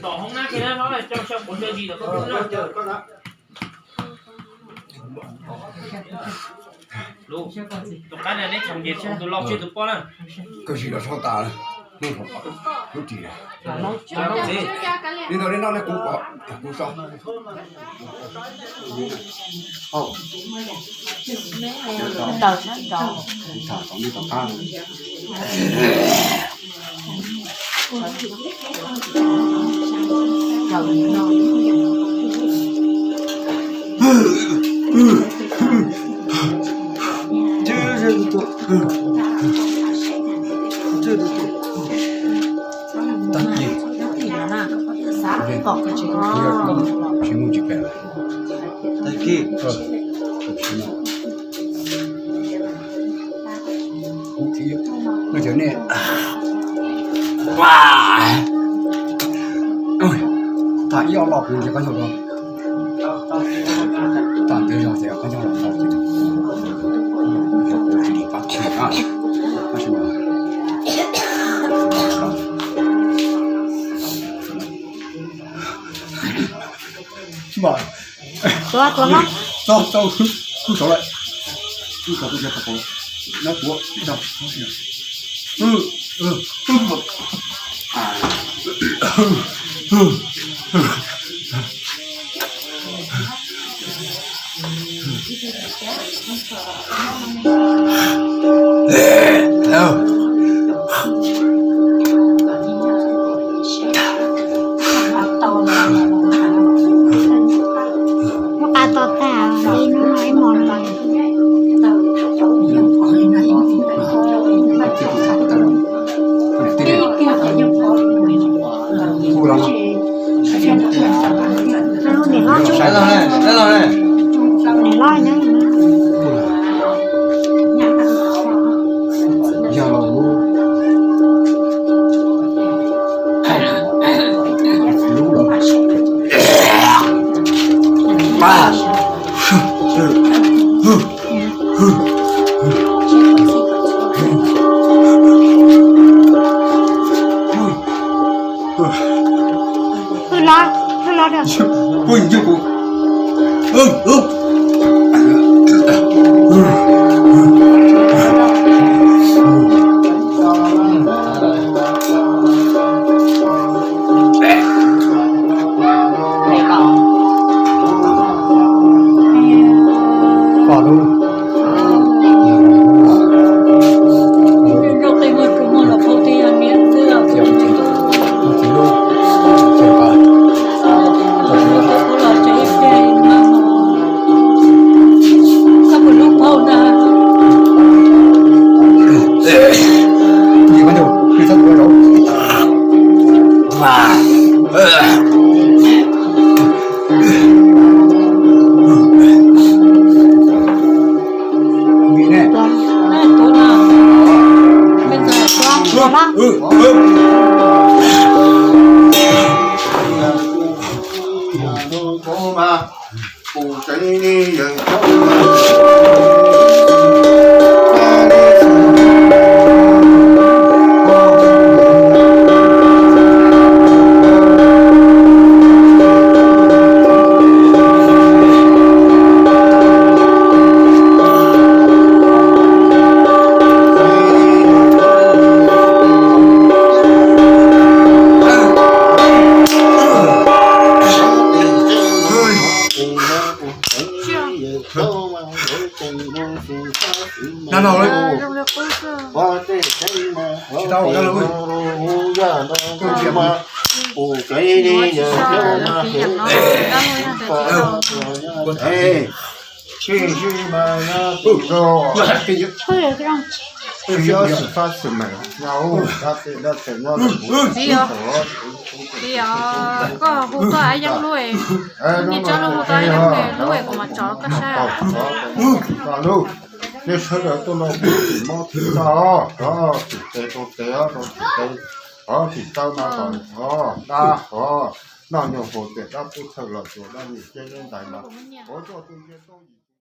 Tom hoob nab kiag na, no coj xyaw quav ntsawg zis tom koj na. Tus qab na neb txhoov ces txhoov tus lau tseg tus poj na. Koj sim los tshaj tas, lub ris. Li ntawd li no ne, kuv, kuv so. Tag kis. Tsis muaj tsis pem lawm. Tag kis. Kuv txiv, nej cov nej, tas ib ob lo kuv ntsia koj nyob rau, tas ntawd zog ces koj nyob rau tau ces, kuv tsis dim pab tsis na, tab sis mas Tuav, tuav hlob. Txog, txog, kuj saud lawm. Kuj saud kuj saud, no tuav, txog. Muab qa to tag li no ib hmos no. Niam hlob, niam hlob. Hwj hlob, hwj hlob. Pom lub Txiv, koj hu koj ab yeeb lub, niaj tsab lub hu koj ab yeeb lub kuv mam tso koj saib. Nej sawv daws tuaj no tim mob tim txaj os, tim tes rau tes os, rau tim tes, tim taw mas kom dab os, noj nyuag haus tias dab pub thawj los tsuas dab nti ceb dab ntais mas, ua tuaj tu nce tauj yim